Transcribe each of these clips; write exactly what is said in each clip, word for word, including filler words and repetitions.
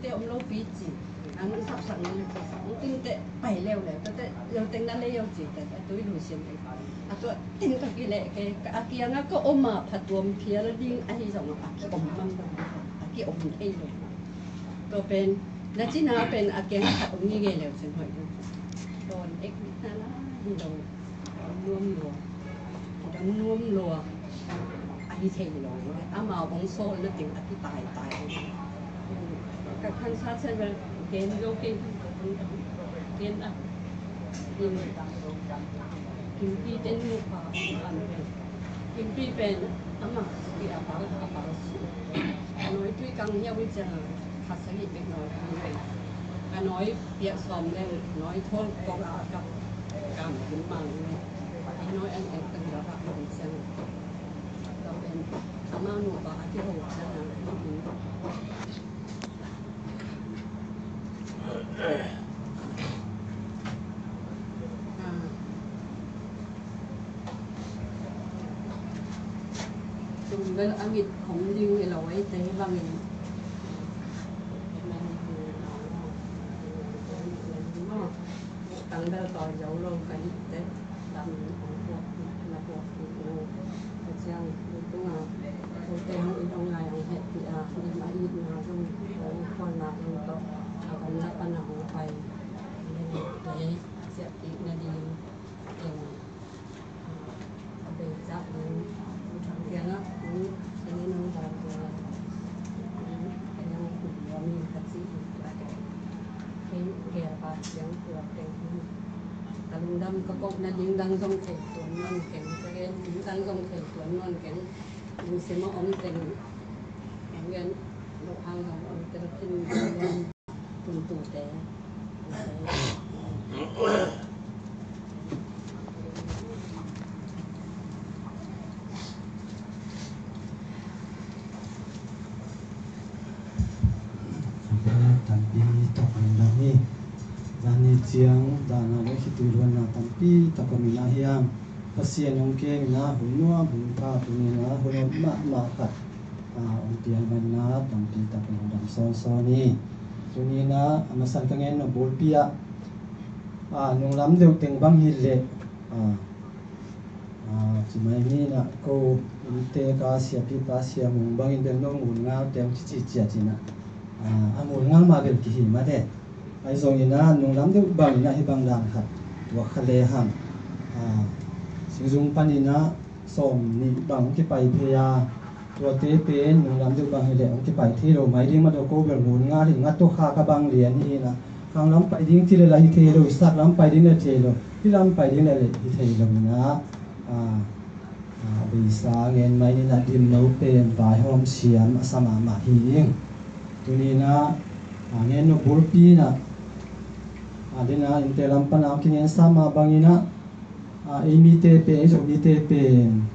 Te om lo pi ci. Ang sapsak na le sapsak. Ang tin te pai leu leu. Te leu teng na le yo ci. Te tui lu siam te. A tua tin ka ki le ke. A kiang a ka om a phatuam phial ding a hi zong a ki om mang. A ki om thei lo. Tua pen na ci na pen a kiang a khat om ni nge leu cin hoi. Ton ek na la hi lo. Nuam lo. Dang nuam lua. A hi thei lo. Amau hong sawl na ting a kitaitai. Ka khan sa chen vel gen zo kei. Gen a. Kimpi ten mu pa. Kimpi pen ama pi a pal a pal. Noi tui kang hiau i chen. Khat sagih bek nawi kong nei. Ka nawi piak sawm leng nawi thawl kong a kap kam kim mang nei. Ei nawi an en kan la rak nawi siang. Ka pen amau nupa a kiho siang a. Ah. Tum bel a mit khom ding hi lo ei te bangin. Tang bel tawi zo lo ka hih teh. Lam in hong puak, na puak, na puak. Ka ciang i tunga. Ko te hong i hong lai hong hehpih a. Ni ma i na zong hong khualna hong tawh. A gamla pan a hong pai. Ni ma i. Siap i na ding. Teng. A bei zak ding, u thang kiangah, u, a ni nong dan tua, a ni nong kun lua mi khat si, tua kei, kei, kei a pa siang tua kei, ka lungdam ka kok na ding dang zong kei tuan non keng, ka gen ding dang zong kei tuan non keng, ding sima om keng, keng gen, lo hang zong om keng, kin gen. Tampi tawh an dang hi. Zani ciang dana le khitui luanna tampi tak om ina hiam, Pasian hong kemina hun nuam hun pha tunina hun om mahmah khat. A, hong piang manna tampi tak in hong dam sawnsawn hi. Tunina a masan ka ngen nop bulpi ah, a, nunglam deuh teng bang hi leh, a, a, ci mai ni na ko innte ka siapipa siamung bangin bel no ngun ngal teng ci ci cia cina, a, a ngun ngal ma bel kihi ma de. Ahi zongina nunglam deuh bangina hi bang dan khat tua kha le hang, a, singzung panina sawm nih bang hong kipai thei a, tuate pen nunglam deuh bang hileh hong kipai thei lo mai ding mah dawh ko bel ngun ngal hi ngat tawh kha ka bang lian hi ina, khang lam pai ding ci le la hi thei lo, sak lam pai ding le thei lo, hi lam pai ding le le hi thei lo ina, a, a, beisa ngen mai nina dim lo pen vaihawm siam a sa mahmah hi ing. Tunina, a, ngen no bulpi na, a, dina innte lam pana kingen sa mah bangina, a, ei mite pen, ei Zomite pen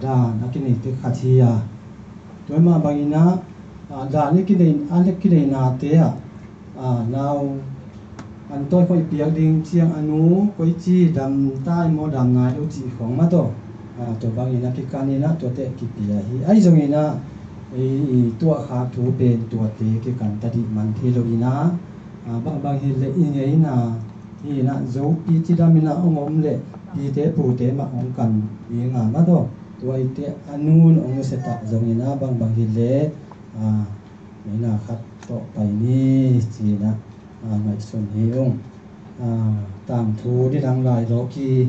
dan a kineite khat hi a. Tua mah bangina, a, dan i kinei, a kineinate ah, a, nau an tawi khong i piak ding ciang a nu koici dam tai maw dam nai lo cih khong mah tawh, a, tua bangina kikanina tuate kipia hi. Ahi zongina ei i tuahkhak thu pen tuate kikan ta dih man thei lo ina, a, bangbang hileh i ngeina hi ina, Zopi cidam ina hong om leh pite pute mah hong kan ding a mah tawh, tua ite a nun hong nusia ta zongina bangbang hileh, a, ngeina khat tawh pai ni cina, a, ngaihsun hi ung. A, tangthu didang lai lawki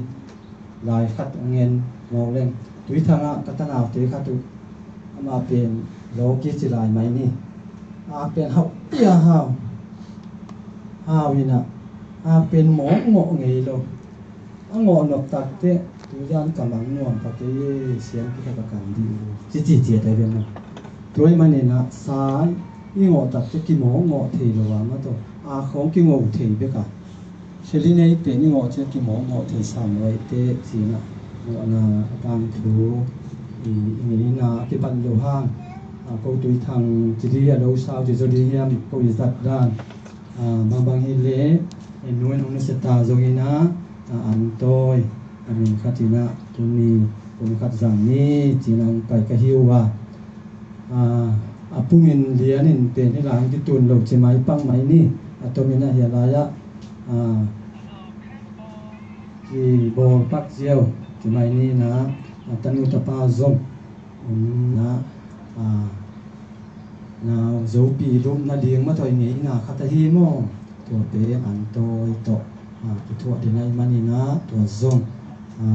lai khat hong ngen mawk leng, Tuithangah ka tanaute khat uh, amah pen lawki ci lai mai ni. A pen hauh pia hau, hau ina, a pen mawkmawk ngei lo. A ngawh nop takteh, tuizan ka mang nuam ka kei siam kikhat a kan dih uh, ci ci ciat ai ve maw. Tua ih maninah sa i ngawh takteh kimawkmawk thei lo a mah tawh, a khawng kingawh thei bek a. Selinei pen i ngawh ciah kimawkmawh thei sam lo aite cinah ngawhna a tangthu i, i ngeina a kibat lo hang, a, ko Tuithang ci di a lo sau ci zaw di hiam, ko i zat dan, a, bangbang hileh, e, nu in hong nusia ta zongina, a, an tawi a min khatina tuni kum khat zang ni cina hong pai ka hi uh a, a, A pungin lianin pen hi lang kitun lo ci mai pang mai ni. A tomin a hia lai-ah, a, kibawl pak ziau ci mai ni na. A tanu tapa zong um na, a, nau Zopi lupna ding mah tawh i ngeina khat ahi maw? Tua pen an tawi tawh, a, kithuah ding ahih manin ah tua zong, a,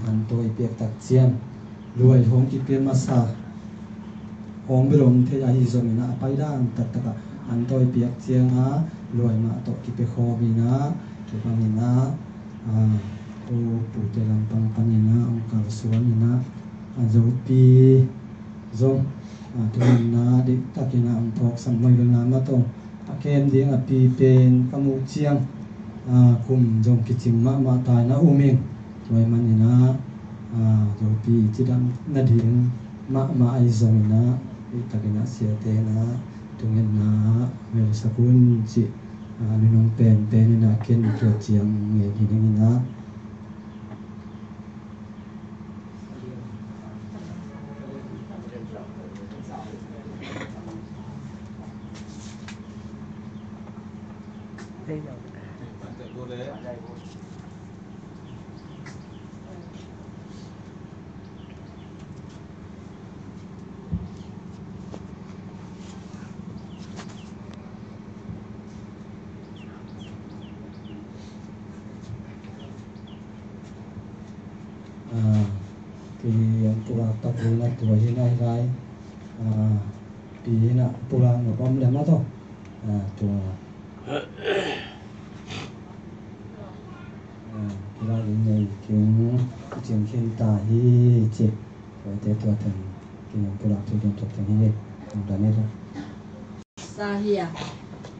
an tawi piak tak ciang luai hong kipia masa hong bel om thei ahi zongin ah, a paidan taktak ah an tawi piak ciangah luai mah tawh kipia khawm in ah, tua bangin ah, a, u pute lampang panin ah hong kalsuan in ah, a, Zopi zong, a, tuni-in ah deihtakin ah hong phawksak, moiloina mah tawh a kem ding a pi pen ka muh ciang, a, kum zong kicing mahmah ta in ah um ing. Tua ahih manin ah, a, Zopi cidam nading mahmah ahi zongin ah, deihtakin ah siate in ah thungetna ah melsak un cih, a, nunung penpen in ah ken tua ciang ngen hi ning in ah. A, pi hong pulak tak ding a tua hi na hi lai. A, pi hi na pulak nop om lem a tawh. A, tua. A, pulak ding nei keng kicing khin ta hi ci. Tuate tua teng keng hong pulak thei ding tua teng hi. Hong dan hi la. Sa hi a,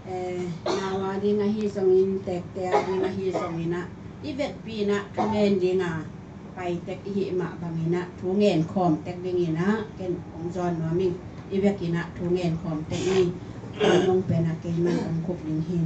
eh, nau a ding ahi zongin, tekte a ding ahi zongin ah, i vekpi in ah thungen ding a pai tek i hih mah bangin ah thungen khawm tek dingin ah ken hong zawn nuam ing. I vek in ah thungen khawm tek ni. Nong pen ah keiman hong khup ding hi.